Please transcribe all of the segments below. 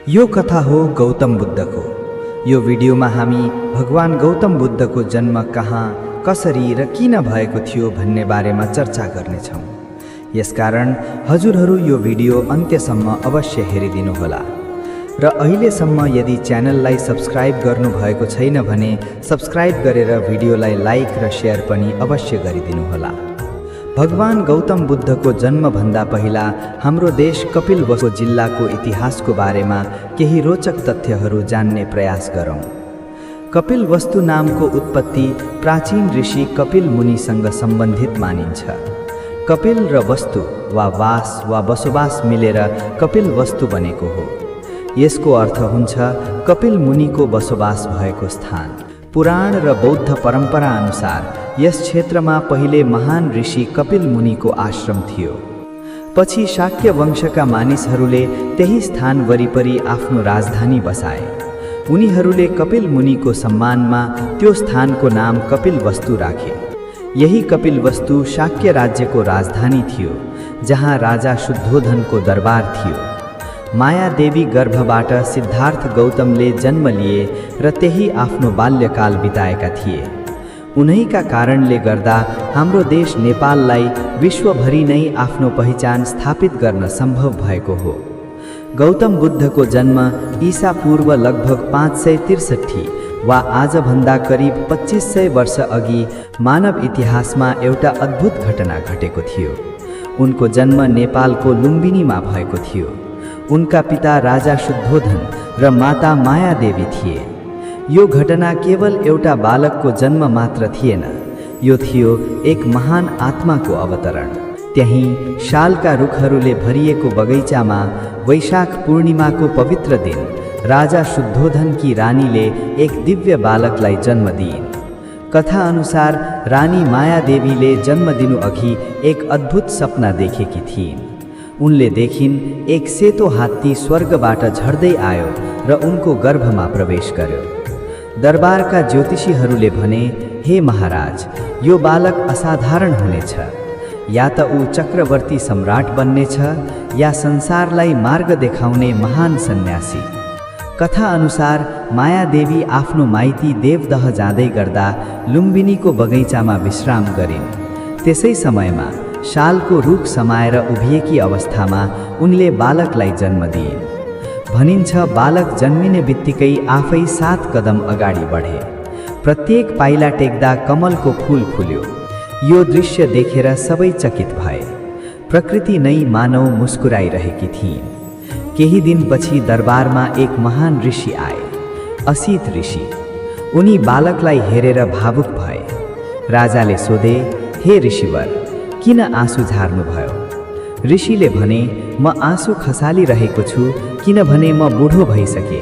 यो कथा हो गौतम बुद्धको। यो भिडियोमा हामी भगवान गौतम बुद्धको जन्म कहाँ, कसरी र किन भएको थियो भन्ने बारेमा चर्चा गर्नेछौँ। यसकारण हजुरहरू यो भिडियो अन्त्यसम्म अवश्य हेरिदिनुहोला र अहिलेसम्म यदि च्यानललाई सब्स्क्राइब गर्नुभएको छैन भने सब्स्क्राइब गरेर भिडियोलाई लाइक र सेयर पनि अवश्य गरिदिनुहोला। भगवान गौतम बुद्धको जन्मभन्दा पहिला हाम्रो देश कपिलवस्तु जिल्लाको इतिहासको बारेमा केही रोचक तथ्यहरू जान्ने प्रयास गरौँ। कपिलवस्तु नामको उत्पत्ति प्राचीन ऋषि कपिल मुनिसँग सम्बन्धित मानिन्छ। कपिल र वस्तु वा वास वा बसोबास मिलेर कपिलवस्तु बनेको हो। यसको अर्थ हुन्छ कपिल मुनिको बसोबास भएको स्थान। पुराण र बौद्ध परम्परा अनुसार यस क्षेत्रमा पहिले महान ऋषि कपिल मुनिको आश्रम थियो। पछि शाक्य वंशका मानिसहरूले त्यही स्थान वरिपरि आफ्नो राजधानी बसाए। उनीहरूले कपिल मुनिको सम्मानमा त्यो स्थानको नाम कपिलवस्तु राखे। यही कपिलवस्तु शाक्य राज्यको राजधानी थियो, जहाँ राजा शुद्धोधनको दरबार थियो। माया देवी गर्भबाट सिद्धार्थ गौतमले जन्म लिए र त्यही आफ्नो बाल्यकाल बिताएका थिए। उनैका कारणले गर्दा हाम्रो देश नेपाललाई विश्वभरि नै आफ्नो पहिचान स्थापित गर्न सम्भव भएको हो। गौतम बुद्धको जन्म ईसा पूर्व लगभग 563 वा आजभन्दा करिब 2500 वर्ष अघि मानव इतिहासमा एउटा अद्भुत घटना घटेको थियो। उनको जन्म नेपालको लुम्बिनीमा भएको थियो। उनका पिता राजा शुद्धोधन र माता माया देवी थिए। यो घटना केवल एउटा बालकको जन्म मात्र थिएन, यो थियो एक महान आत्माको अवतरण। त्यहीं शालका रुखहरूले भरिएको बगैँचामा वैशाख पूर्णिमाको पवित्र दिन राजा शुद्धोधनकी रानीले एक दिव्य बालकलाई जन्म दिइन्। कथा अनुसार रानी माया देवीले जन्म दिनुअघि एक अद्भुत सपना देखेकी थिइन्। उनले देखिन् एक सेतो हात्ती स्वर्गबाट झर्दै आयो र उनको गर्भमा प्रवेश गर्यो। दरबारका ज्योतिषीहरूले भने, हे महाराज, यो बालक असाधारण हुनेछ। या त ऊ चक्रवर्ती सम्राट बन्नेछ या संसारलाई मार्ग देखाउने महान सन्यासी। कथा अनुसार माया देवी आफ्नो माइती देवदह जाँदै गर्दा लुम्बिनीको बगैँचामा विश्राम गरिन्। त्यसै समयमा शालको रुख समाएर उभिएकी अवस्थामा उनले बालकलाई जन्म दिइन्। भनिन्छ बालक जन्मिने बित्तिकै आफै 7 कदम अगाडि बढे। प्रत्येक पाइला टेक्दा कमलको फूल फुल्यो। यो दृश्य देखेर सबै चकित भए। प्रकृति नै मानव मुस्कुराइरहेकी थिइन्। केही दिनपछि दरबारमा एक महान ऋषि आए, असित ऋषि। उनी बालकलाई हेरेर भावुक भए। राजाले सोधे, हे ऋषिवर, किन आँसु झार्नुभयो? ऋषिले भने, म आँसु खसालिरहेको छु किनभने म बुढो भइसके।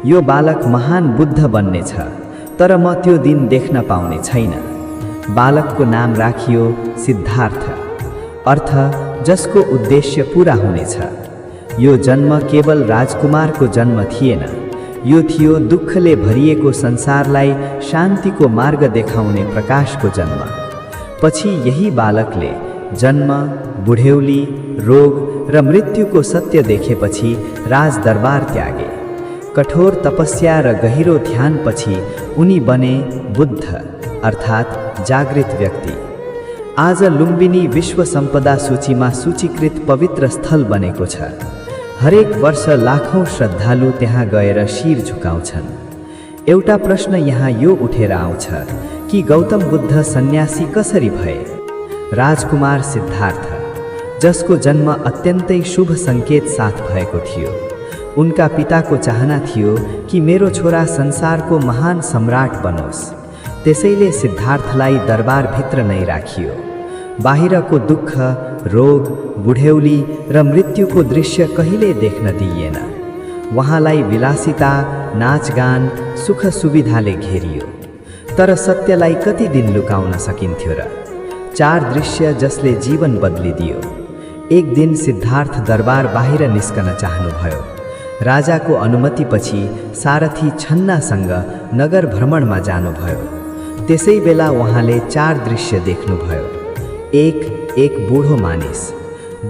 यो बालक महान बुद्ध बन्नेछ, तर म त्यो दिन देख्न पाउने छैन। बालकको नाम राखियो सिद्धार्थ, अर्थ जसको उद्देश्य पूरा हुनेछ। यो जन्म केवल राजकुमारको जन्म थिएन, यो थियो दुःखले भरिएको संसारलाई शान्तिको मार्ग देखाउने प्रकाशको जन्म। पछि यही बालकले जन्म, बुढेउली, रोग र मृत्युको सत्य देखेपछि राजदरबार त्यागे। कठोर तपस्या र गहिरो ध्यानपछि उनी बने बुद्ध, अर्थात् जागृत व्यक्ति। आज लुम्बिनी विश्व सम्पदा सूचीमा सूचीकृत पवित्र स्थल बनेको छ। हरेक वर्ष लाखौं श्रद्धालु त्यहाँ गएर शिर झुकाउँछन्। एउटा प्रश्न यहाँ यो उठेर आउँछ कि गौतम बुद्ध सन्यासी कसरी भए? राजकुमार सिद्धार्थ, जसको जन्म अत्यन्तै शुभ सङ्केत साथ भएको थियो। उनका पिताको चाहना थियो कि मेरो छोरा संसारको महान सम्राट बनोस्। त्यसैले सिद्धार्थलाई दरबारभित्र नै राखियो। बाहिरको दुःख, रोग, बुढेउली र मृत्युको दृश्य कहिल्यै देख्न दिइएन। उहाँलाई विलासिता, नाचगान, सुख सुविधाले घेरियो। तर सत्यलाई कति दिन लुकाउन सकिन्थ्यो र? 4 दृश्य जसले जीवन बदलिदियो। एक दिन सिद्धार्थ दरबार बाहिर निस्कन चाहनुभयो। राजाको अनुमतिपछि सारथी छन्नासँग नगर भ्रमणमा जानुभयो। त्यसै बेला उहाँले 4 दृश्य देख्नुभयो। 1 एक बुढो मानिस,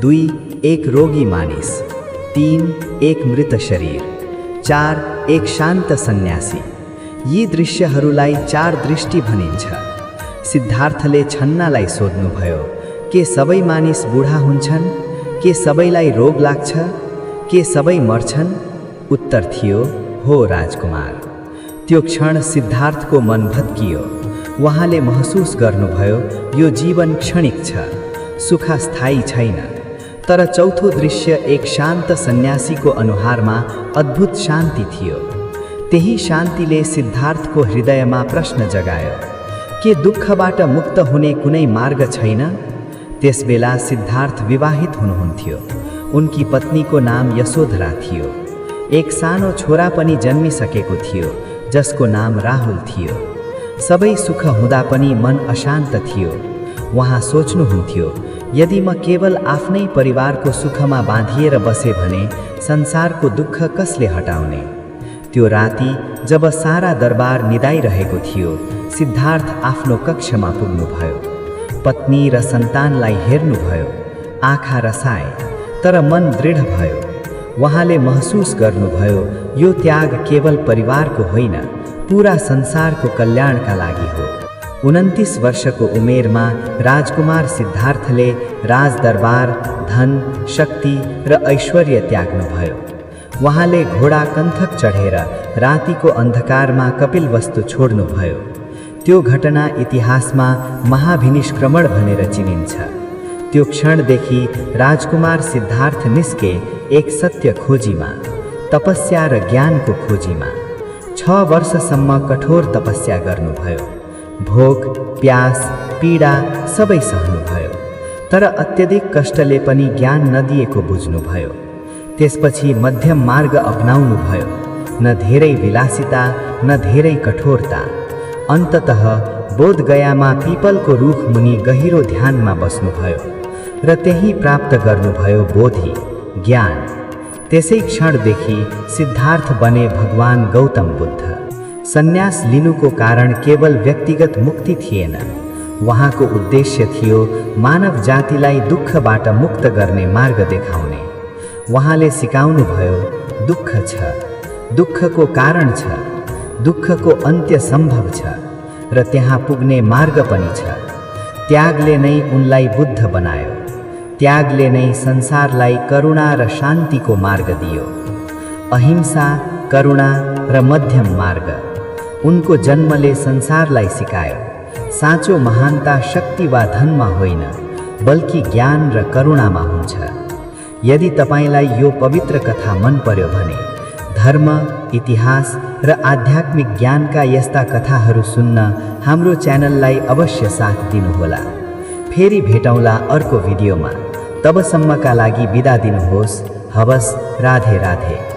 2 एक रोगी मानिस, 3 एक मृत शरीर, 4. एक शान्त सन्यासी। यी दृश्यहरूलाई 4 दृष्टि भनिन्छ। सिद्धार्थले छन्नालाई सोध्नुभयो, के सबै मानिस बुढा हुन्छन्? के सबैलाई रोग लाग्छ? के सबै मर्छन्? उत्तर थियो, हो राजकुमार। त्यो क्षण सिद्धार्थको मन भत्कियो। उहाँले महसुस गर्नुभयो, यो जीवन क्षणिक छ, सुख स्थायी छैन। तर चौथो दृश्य एक शान्त सन्यासीको अनुहारमा अद्भुत शान्ति थियो। त्यही शान्तिले सिद्धार्थको हृदयमा प्रश्न जगायो, के दुःखबाट मुक्त हुने कुनै मार्ग छैन? त्यसबेला सिद्धार्थ विवाहित हुनुहुन्थ्यो। उनकी पत्नीको नाम यशोधरा थियो। एक सानो छोरा पनि जन्मिसकेको थियो, जसको नाम राहुल थियो। सबै सुख हुँदा पनि मन अशान्त थियो। उहाँ सोच्नुहुन्थ्यो, यदि म केवल आफ्नै परिवारको सुखमा बाँधिएर बसे भने संसारको दुःख कसले हटाउने? त्यो राति जब सारा दरबार निदाइरहेको थियो, सिद्धार्थ आफ्नो कक्षमा पुग्नुभयो। पत्नी र सन्तानलाई हेर्नुभयो। आँखा रसाए, तर मन दृढ भयो। उहाँले महसुस गर्नुभयो, यो त्याग केवल परिवारको होइन, पूरा संसारको कल्याणका लागि हो। 29 वर्षको उमेरमा राजकुमार सिद्धार्थले राजदरबार, धन, शक्ति र ऐश्वर्य त्याग्नुभयो। उहाँले घोडा कन्थक चढेर रातिको अन्धकारमा कपिलवस्तु छोड्नुभयो। त्यो घटना इतिहासमा महाभिनिष्क्रमण भनेर चिनिन्छ। त्यो क्षणदेखि राजकुमार सिद्धार्थ निस्के एक सत्य खोजीमा, तपस्या र ज्ञानको खोजीमा। 6 वर्षसम्म कठोर तपस्या गर्नुभयो। भोक, प्यास, पीडा सबै सहनुभयो। तर अत्यधिक कष्टले पनि ज्ञान नदिएको बुझ्नुभयो। त्यसपछि मध्यम मार्ग अपनाउनुभयो, न धेरै विलासिता न धेरै कठोरता। अन्ततः बोधगयामा पिपलको रुख मुनि गहिरो ध्यानमा बस्नुभयो र त्यही प्राप्त गर्नुभयो बोधि, ज्ञान। त्यसै क्षणदेखि सिद्धार्थ बने भगवान गौतम बुद्ध। सन्यास लिनुको कारण केवल व्यक्तिगत मुक्ति थिएन। उहाँको उद्देश्य थियो मानव जातिलाई दुःखबाट मुक्त गर्ने मार्ग देखाउने। उहाँले सिकाउनुभयो, दुःख छ, दुःखको कारण छ, दुःखको अन्त्य सम्भव छ र त्यहाँ पुग्ने मार्ग पनि छ। त्यागले नै उनलाई बुद्ध बनायो। त्यागले नै संसारलाई करुणा र शान्तिको मार्ग दियो। अहिंसा, करुणा र मध्यम मार्ग। उनको जन्मले संसारलाई सिकायो, साँचो महानता शक्ति वा धनमा होइन, बल्कि ज्ञान र करुणामा हुन्छ। यदि तपाईलाई यो पवित्र कथा मन पर्यो भने धर्म, इतिहास र आध्यात्मिक ज्ञानका यस्ता कथाहरू सुन्न हाम्रो च्यानललाई अवश्य साथ दिनुहोला। फेरि भेटौँला अर्को भिडियोमा। तबसम्मका लागि बिदा दिनुहोस्। हवस्, राधे राधे।